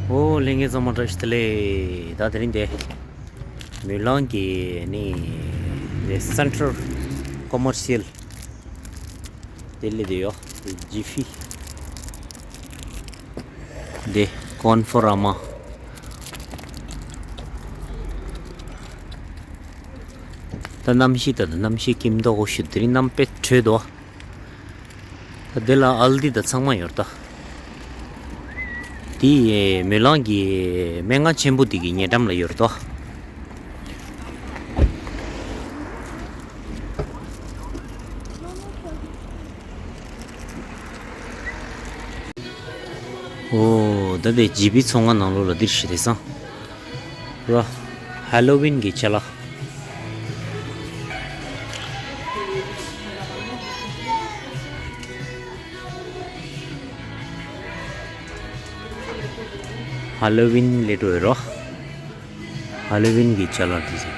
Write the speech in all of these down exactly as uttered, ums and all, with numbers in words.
ཨོ་ལྷན་རྒྱས་ཚང་མ་བཀྲ་ཤིས་བདེ་ལེགས། ད་དེ་རིང་དེ་མུན་ལང་གི་ནི་དེ་Centre Commercial དེ་ལས་དེ་ཡོ་Jiffy དེ་Conforama། ད་གནམ་གཤིས་ད་ད་གནམ་གཤིས་སྐྱིད་མདོག་ཤུ་དེ་རིང་གནམ་དཔེ་དྲོད་དོ། ད་དེ་ལ་ཨལ་ཌི་ད་ཚང་མ་ཡོད་ད། དེ་མུན་ལང་གི་སྨན་ཁང་ཆེན་པོ་དེ་གི་ཉེ་འགྲམ་ལ་ཡོད་དོ། ཨོ་ད་དེ་ཇི་བི་ཚོང་ཁང་ནང་ལོགས་ལ་འདིར་ཤི་དེ་སང་ར། ཧ་ལོ་ཝིན་གྱི་ཅ་ལག་ཧ་ལོ་ཝིན་ལས་འགྲོ་ཡོད་རོ། ཧ་ལོ་ཝིན་གྱི་ཅ་ལག་དེ་ཟེར།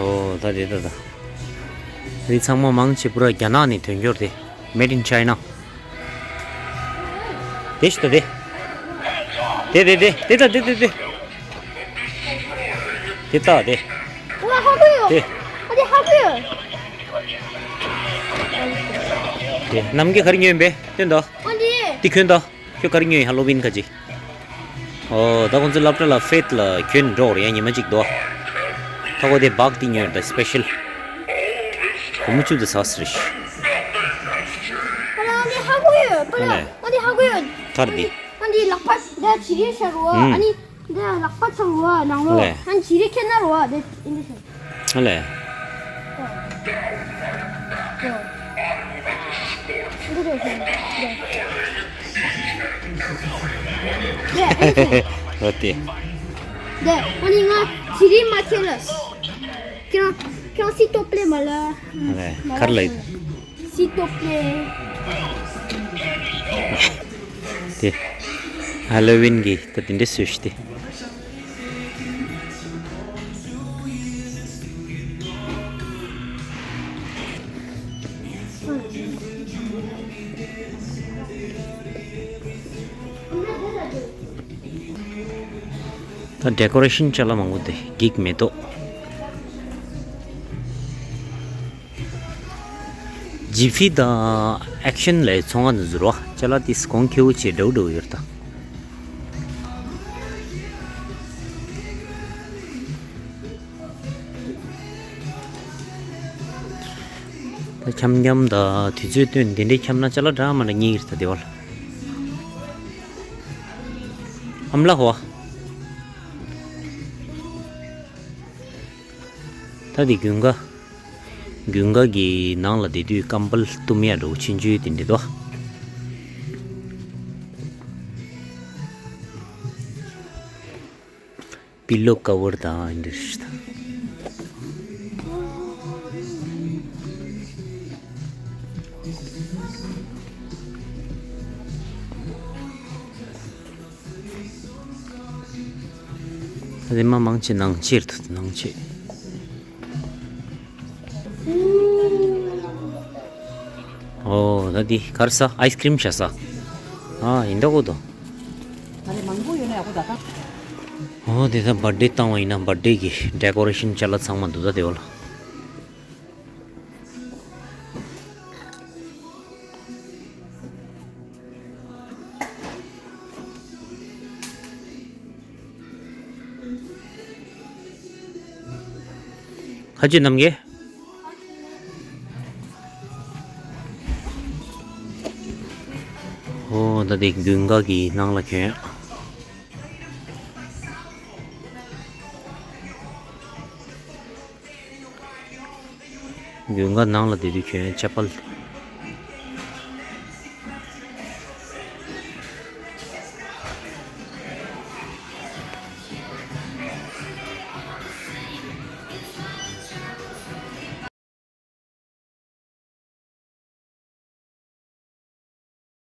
ཨོ་ད་དེ་ད་ད། རི་ཚང་མ་མང་ཆེ་པུ་ར་རྒྱ་ནག་ནས་ཐོན་འབྱོར་དེ། Made in China། དེ་ཤི་ད་དེ། དེ་དེ་དེ་དེ་ད་དེ་དེ་དེ། དེ་ད་དེ། ཨ་ཧ་གོ་ཡོ། དེ། ཨ་དེ་ཧ་གོ་ཡོ། དེ་ནམ་གྱི་ག་རེ་ཉོས་པས་སྟོན་ད། ཨ་དེ། དེ་གྱོན་ད། ཁྱོད་ག་རེ་ཉོས་ཡིན་ཧ་ལོ་ཝིན་ཁ་ཅིག་ཨོ་ད་ཁོང་ཚོ་སློབ་གྲྭ་ལ་ཕེད་ལ་གྱོན་འགྲོ་རེད་ཡ་ཉི་མ་གཅིག་དོ། ད་ཁོ་དེ་བག་དེ་ཉོས་ད་སི་པེ་ཤལ། སྒོར་མོ་བཅུ་དེ་ཟ་སི་རེད་ཤི། པ་ལ་ཨ་དེ་ཧ་གོ་ཡོད། པ་ལ་ཨ་དེ་ཧ་གོ་ཡོད། ཐར་དེ། ཨ་དེ་ལག་པ་ད་བྱི་རིལ་ཤར་བ་ཨ་ནི། འདི་ལག་པ་ཚང་རུ་བ་ནང་ལོ། ལེ། ཨན་ཇི་རི་ཁེ་ན་རུ་བ་འདི་འདི་ཤེས། ལེ། འདི་རེད་ཤེས། འདི། འདི་ཨན་ཤེས། འོ་དེ། འདི་ཨ་ནི་ང་ཇི་རི་མ་ཁེ་ལ། ཁྱོད་ཁྱོད་སི་ཏོ་པླེ་མ་ལ། ལེ། མ་ཁར་ལ་ལ་ཡིན། སི་ཏོ་པེ། དེ། ཧ་ལོ་ཝིན་གྱི་ད་དེ་འདྲ་སུ་ཞིག་དེ། ད་ཌེ་ཀོ་རེ་ཤན་ཅ་ལག་མང་པོ་དེ་འགྱིག་མེ་ཏོག་ཇི་ཕི་དང་ཨེག་ཤན་ལའི་ཚོང་ཁང་དུ་འཛུལ་བ་ཅ་ལག་དེ་གོང་ཁེ་བོ་ཆེ་འདྲ་བོ་འདྲ་བོ་ཡོད་ད། ད་འཁྱམ་འཁྱམ་ད་དུས་ཚོད་བཏོན་དེ་འདྲའི་འཁྱམ་ན་ཅ་ལག་འདྲ་མ་འདྲ་རྙེད་ཀྱི་རེད་ད་དེ་བ་ལ། ཨམ་ལ་ཧོ། ད་དེ་དགུན་ཁ། དགུན་ཁ་གི་ནང་ལ་བསྡད་དུས་ཀམ་པལ་བཏུམ་ཡ་འདྲ་བོ་ཆུང་ཆུང་དེ་འདྲ་དོ། པི་ལོ་ཀ་བར་དང་འདྲ་ཞིག་དང་། རེམ་མ་མང་ཆེ་ནང་ཆེར་དུ་ནང་ཆེ། ཨོ་ད་འདི་གར་ས་ཨའི་སི་ཀྲིམ་ཤ་ས། ཨ་ཡིན་ད་གོ་དོ། ད་རེ་མང་པོ་ཡོད་ན་ཡག་པོ་ད་ད། ཨོ་དེ་ད་བར་ཌེ་བཏང་བ་ཡིན་ན་བར་ཌེ་གི་ཌེ་ཀོ་རེ་ཤན་ཅ་ལག་ཚང་མ་འདུག་ད་དེ་བ་ལ། ཁ་ཅིག་རྣམ་རྒྱལ། ཨོ་ད་དེ་དགུན་ཁ་གི་ནང་ལ་གྱོན། དགུན་ཁ་ནང་ལ་བསྡད་དུས་གྱོན་ཅ་པལ།